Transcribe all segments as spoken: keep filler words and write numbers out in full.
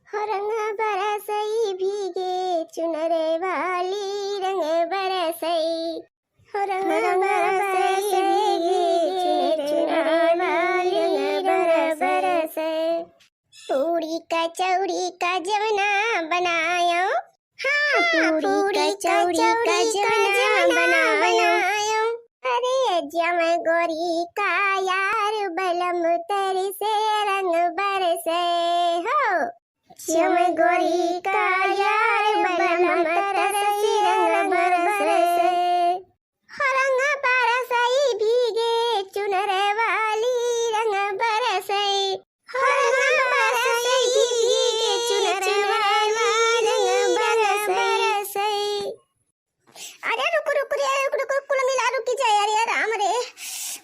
हो रंग बरसई भीगे चुनर वाली, रंग बरसई। हो रंग बरसई भीगे चुनर वाली, रंग बरसई। पूरी कचौड़ी का जवना बनायो, हाँ, पूरी कचौड़ी का जवना बनायो। अरे जम गोरी का यार बलम तरसे रंग बरसे हो। जम गोरी का यार बलम तरसे रंग बरसे। हो रंग बरसई भीगे चुनर वाली, रंग बरसई। हो रंग बरसई भीगे चुनर वाली, रंग बरसई। अरे रुक, रुक रे, रुक, रुक, कुल मिला रुकी जाए। अरे राम रे,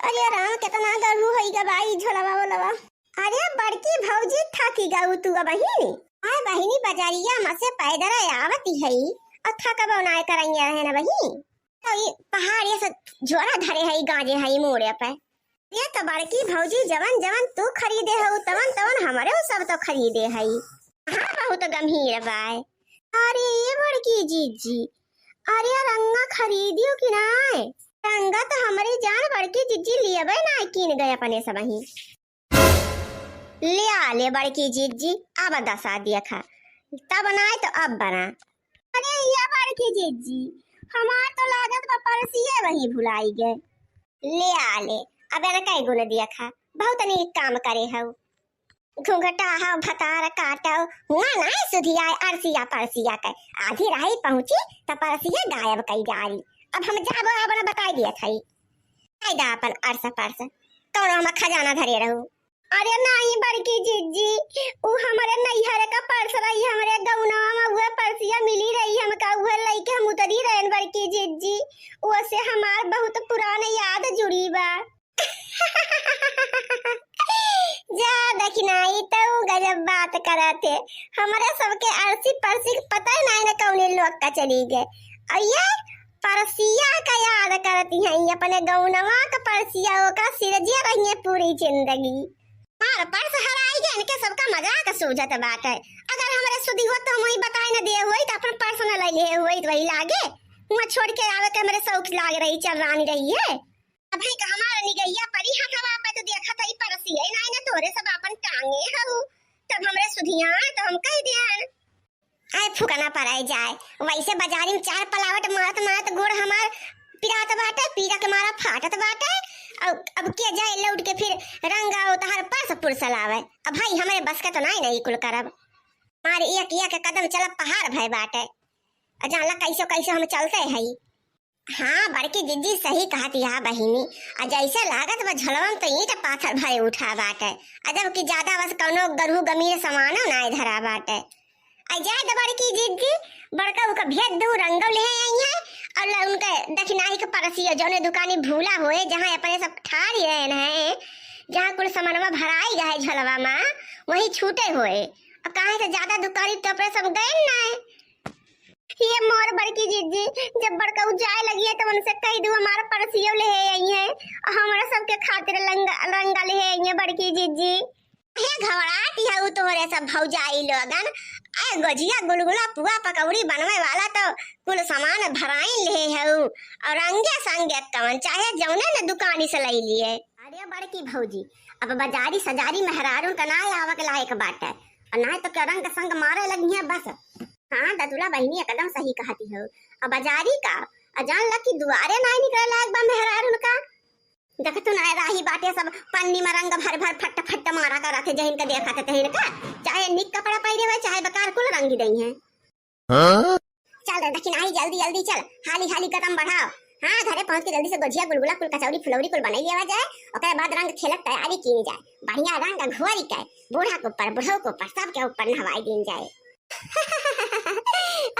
अरे राम, केतना गरहू होई गा बा ई झोलवा वोलवा। अरे बड़की भौजी, थाकी गऊ तू बहिनी? आय बहिनी, बजरिया मा से पैदर आवती हई, अउर थकबो नाय करइया रहे ना बहिनी। तो ई पहाड़ ये सब झोरा धरे हई, गांजे हई मोड़े पे। ये तो बड़की भौजी, जवन जवन तू खरीदे हऊ, तवन तवन हमरे उ सब तो खरीदे हई। हाँ, बहुत गंभीर बाय। अरे ये बड़की जीजी, अरे रंगा खरीदियो कि नाय? रंगा तो हमरी जान बड़की जीजी लियबे नाय, कीन गए अपने सबही। ले आ ले बड़की जीजी, अब दसा देखा, तब नाय तो अब बना। अरे या बड़की जीजी, हमार तो लागत बा परसिए वही भुलाई गए। ले आ ले, अब एना कई गुण देखा, बहुत नीक काम करे हऊ। घुंघटा हव भतार काटव, हुआ नाय सुधियाए अरसिया परसिया के। आधी राही पहुँची त परसिए गायब कई डारी। अब हम जाबो अब ना बताई दियत हई। आई दा अपन अरस परस, कौनो हम खजाना धरे रहू। अरे नाहीं बड़की जीजी, उ हमरे नैहर का परस रही, हमरे गौनवा में उहे परसिया मिली रही हमका, उहे लइके हम उतरी रहेन बड़की जीजी। ओसे हमार बहुत पुरान याद जुड़ी बा। जा दखिनाई, तू गजब बात करत है। हमरे सबके अरसी परसी के पता ही नाहीं न कौने लोग का चली गए। और ये परसिया का याद करती हैं, ये अपने गौनवा का परसिया, ओकरा सिरजिया रही है पूरी जिंदगी। हमार पर्स हराई गए, इनके सबका मजाक सूझत बाटे। अगर हमरे सुधी होत तो हम वही बताए न दे होई, तो अपन पर्स न ले ले होई, तो वही लागे वहाँ छोड़ के आवे के हमरे शौक लाग रही, चल रानी रही है। अभी का हमार निगहिया परी हथवा पे तो देखत हई परसिए नाई न तोरे सब आपन टांगे हऊ। तब हमरे सुधिया तो हम कह दियन। आए फुकना पराए जाए, वैसे बाजारी में चार पलावट मारत मारत गोड़ हमार पिरात बाटे, पीरा के मारा फाटत बाटे। अब, अब के जाए लौट के फिर रंगा उतहर परस पुरसल आवे। अब भाई हमरे बस के तो नाई, नाई कुल करब। हमारे एक एक कदम चलब पहाड़ भय बाटे। अ जानला कैसो कैसो हम चलते हई। हाँ, बड़की जिज्जी सही कहत हया बहिनी। आ जैसे लागत बा झोलवन तो ईंट पाथर भरे उठा बाटे। आ जब कि ज्यादा बस कौनो गरहू गमीर सामानो नाय धरा बाटे। आ जाए तो बड़की जिज्जी, बड़का उका भेज दू, रंगो ले आई है। और ल-, उनके दखिनाही के परसियो, जौने दुकानी भूला होए, जहाँ अपने सब ठारी रहन है, जहाँ कुल सामानवा भराई गए झोलवा मा, वहीं छूटे होए। आ काहे से ज्यादा दुकानी तो अपने सब गए ना है। ये मोर बड़की जिज्जी, जब बड़काऊ जाए लगी है, तो उनसे कह दू, हमारा परसियो ले आई है, और हमारा सबके खातिर लंगा, रंगा ले आई है बड़की जिज्जी। हे घबरात हऊ तोहरे सब भौजाई लोगन, ए गोजिया, गुलगुला, पुआ, पकौड़ी बनवे वाला तो कुल सामान भराइन ले हऊ, और रंगे संगे कवन चाहे जौने न दुकानी से ले लिए। अरे बड़की भौजी, अब बाजारी सजारी मेहरारून का ना आवक लायक बाटे, और ना तो के रंग संग मारे लगी है बस। हाँ दतुला बहिनी एकदम सही कहती हो। अब बाजारी का, आ जान ला कि दुआरे नाय निकले लायक बा मेहरारून का। देखतू ना राही बाटे सब पन्नी में रंग भर भर फट फट मारा करत है, जहिन का देखत है तहिन का, चाहे निक कपड़ा पहिरे हुए चाहे बेकार कुल रंग दई है। हाँ? चल रे दखिनाही जल्दी जल्दी चल, हाली हाली कदम बढ़ाओ। हाँ घरे पहुँच के जल्दी से गोजिया गुलगुला कुल कचौड़ी फुलौरी कुल बनाई लेवा जाए, ओकरे बाद रंग खेलत तैयारी की जाए, बढ़िया रंग घोरी के बूढ़ा के ऊपर बुढ़ऊ के ऊपर सबके ऊपर नहवाई दीन जाए।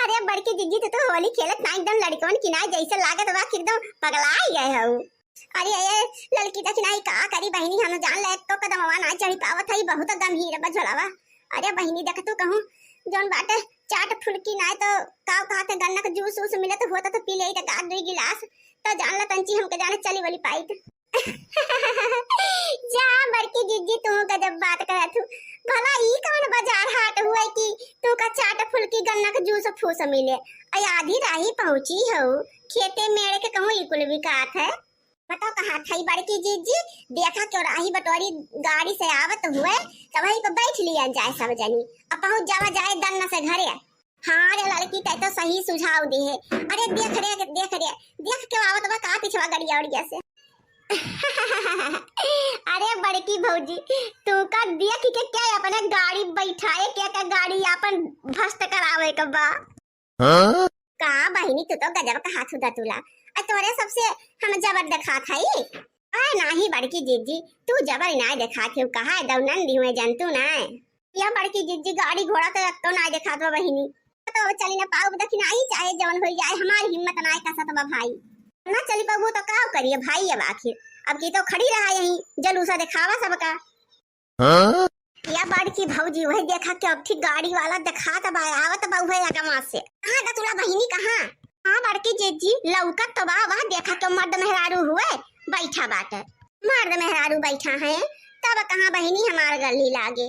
अरे बड़की जिज्जी, तू तो होली खेलत ना एकदम लड़कन की ना जैसे लागत बा कि एकदम पगलाई गए हऊ। अरे ये ललकी दखिनाही का करी बहिनी, हम जान ले तो कदमवा ना चढ़ी पावत हई, बहुत गंभीर बा झोलवा। अरे बहिनी देख तू कहूँ जौन बाटे चाट फुलकी ना तो का कहत है गन्ना के जूस वूस मिलत होता तो पी ले तो का दुई गिलास, तो जान ला तंची हमके जाने चली वाली पाइत। जा बड़की जिज्जी, तू गजब बात करत हू। भला ई कौन बाजार हाट हुए कि का चाट फुल्की गन्ना के जूस फूस मिले। अइ आधी राही पहुँची हउ, खेते मेड़ के कहूँ ई कुल बिकात है। बताओ कहाँ थई बड़की जिज्जी, देखा क्यों राही बटोरी गाड़ी से आवत हुए, तब वहीं पे बैठ लिया जाए सब जनी, अब पहुँच जावा जाए दन्न से घरे। हाँ रे लड़की, तै तो सही सुझाव दिहे। अरे देख रे, देख रे, देख के आवत बा का पिछवा गड़िया उड़िया से। अरे बड़की भौजी, तू का देख के क्या अपने गाड़ी बैठाए के, का गाड़ी आपन भ्रष्ट करावे के बा? हाँ? का बहिनी, तू तो गजब का हाथ उदा तुला। आ तोरे सबसे हम जबर देखात हई। अरे नाही बड़की जिज्जी, तू जबर नाय देखात हऊ, कहा दौनंदी हुए जंतु नाय। या बड़की जिज्जी, गाड़ी घोड़ा तो एक तो नाय देखात बा बहिनी। तो अब चली ना पाउब दखिनाही, चाहे जवन होई जाए, हमार हिम्मत नाय कसत बा भाई। ना चली पाउबू तो का करिए भाई, अब आखिर अब की तो खड़ी रहा यहीं, जलूसा देखावा सबका। हाँ? या बड़की भौजी, वही देखा कि अब ठीक गाड़ी वाला देखात बा, आवत बा उहे अगवा से। कहाँ दतुला बहिनी, कहाँ? हाँ बड़की जिज्जी, लौकत तो बा, वह देखा कि मर्द मेहरारू हुए बैठा बाटे। मर्द मेहरारू बैठा है, तब कहाँ बहिनी हमार गली लागे।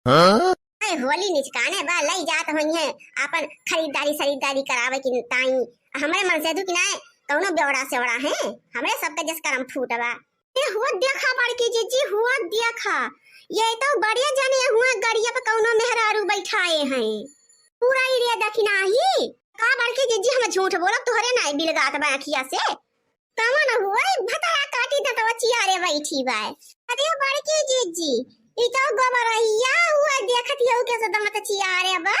हाँ? अरे होली निचकाने बा, लई जात होइहैं आपन खरीदारी सरीदारी करावे की ताई। हमरे मन से दुख नाय, कौनो बेवड़ा सेवड़ा है, हमरे सबके जस करम फूट बा। ए हुआ देखा बड़की जिज्जी, हुआ देखा, ये तो बड़े जने हुआ गड़िया पे कौनो मेहरारू बैठाए हैं। पूरा एरिया दखिनाही। का बड़की जिज्जी, हम झूठ बोलब, तोहरे नाय बिलगात बा अखिया से। कवन हुआ भतरा काटी दतवा चियारे बैठी बाय। अरे बड़की जिज्जी, ई तो गोबरैया हुआ देखत हऊ कैसे दमत चियारे बा।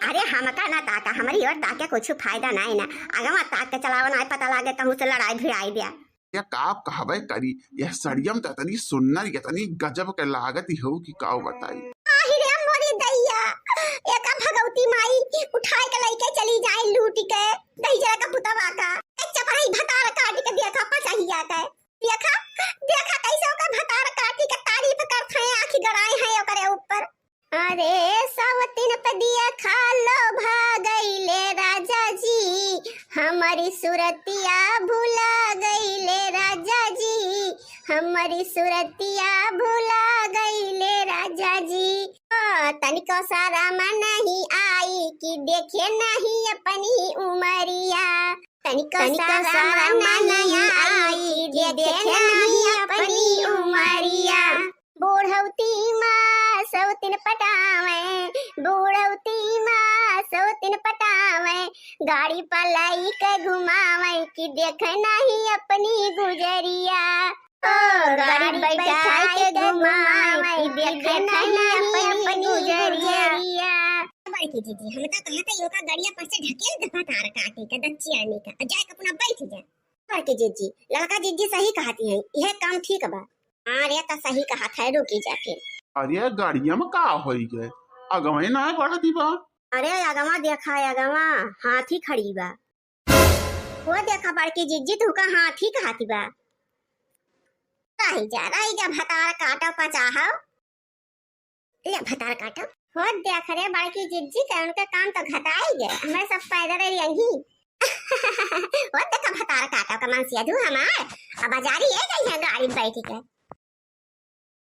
अरे हमका ना ताका, हमरी ओर ताके कुछ फायदा नाय ना। अगवा ताक के चलावा ना, पता लागे कहूँ से लड़ाई भिड़ाई दिया। या का कहबे करी, यह सड़ियम त इतनी सुन्नर, इतनी गजब के लागत ही हो कि का बताई। आहि रे मोरी दैया, एका भगवती माई उठाए के लइके चली जाए लूट के, दही जरा का पुतवा का। ए चपराई भतार काट के देखा पचहिया के। देखा, देखा कैसे ओकर भतार काटी के तारीफ करत हैं, आँखी गड़ाए हैं ओकरे ऊपर। अरे सवतिन पे देखा लोभा गईले राजा जी, हमरी सुरतिया भुला गईले राजा जी, हमरी सुरतिया भुला गईले राजा जी। ओ, तनिको शरम नहीं आई कि देखे नहीं अपनी उमरिया, तनिको तनिको शरम शरम नहीं नहीं आई आई कि कि देखे देखे नहीं नहीं अपनी अपनी उमरिया। उमरिया। बूढ़ौती मा सौतिन पटावे, बूढ़ौती मा सौतिन पटावे, गाड़ी पलाई के घुमावे कि देखे नहीं अपनी गुजरिया। ओ, गाड़ी गाड़ी बैठाई बैठाई के के घुमावे घुमावे कि कि देखे देखे नहीं नहीं नहीं अपनी अपनी गुजरिया। गुजरिया। बड़की जिज्जी, हम तो कहते ही ओका गड़िया पर से ढकेल दे भतार काटी के दच्चियानी का, जाए के अपना बैठ जा। बड़की जिज्जी, लड़का जिज्जी सही कहती हैं, यह काम ठीक बा। हाँ रे, त सही कहा था, रुकी जा फिर। अरे, गाड़िया में का होई गए? अगवे ना बढ़ती बा। अरे, अगवा देखा, अगवा हाथी खड़ी बा। वो देखा बड़की जिज्जी, तू का हाथी कहती बा। रही जा, रही जा, भतार काटो पचाहो। ले भतार काटो। हो देख रे बड़की जिज्जी के, उनके काम तो घटाई गए, हमें सब पैदल ही यहीं। हो देखा भतार काटो का मनसिया धू हमार, अब बाजारी ए गई है गाड़ी बैठ के।